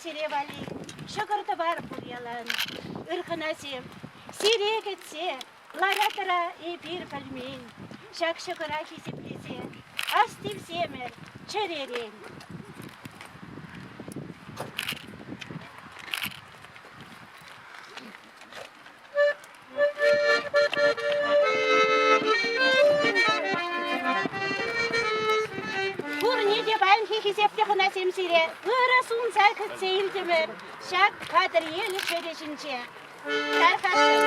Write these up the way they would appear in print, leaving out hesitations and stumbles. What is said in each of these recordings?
сире валли ҫӑкӑр-тӑвар пур ялан. Ыр хӑнасем, сире кӗтсе лара-тӑра эпир пӗлмен. Ҫак ҫӑкӑра хисеплесе ас тивсемӗр чӗререн. Пурне те паянхи хисеплӗ хӑнасем сире ырӑ сунса кӗтсе илтӗмӗр ҫак Патӑрьел ҫӗрӗ ҫинче. Тархасшӑн.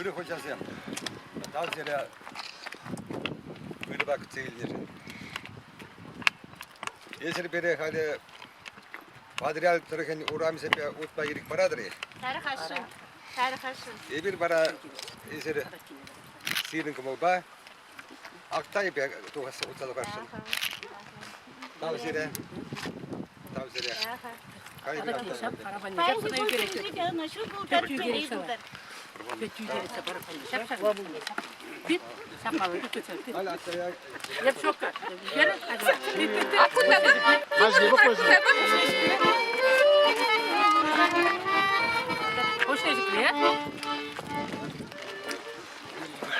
Ырӑ хуҫасем, тав сире ырӑпа кӗтсе илнӗшӗн. Эсир пире халӗ Патӑрьел тӑрӑхӗн урамӗсемпе утма ирӗк паратӑр-и? Тархасшӑн. Тархасшӑн. Эпир вара эсир сирӗн кӑмӑлпа Актайпе тухас утса тухасшӑн. Тав сире. Тав сире.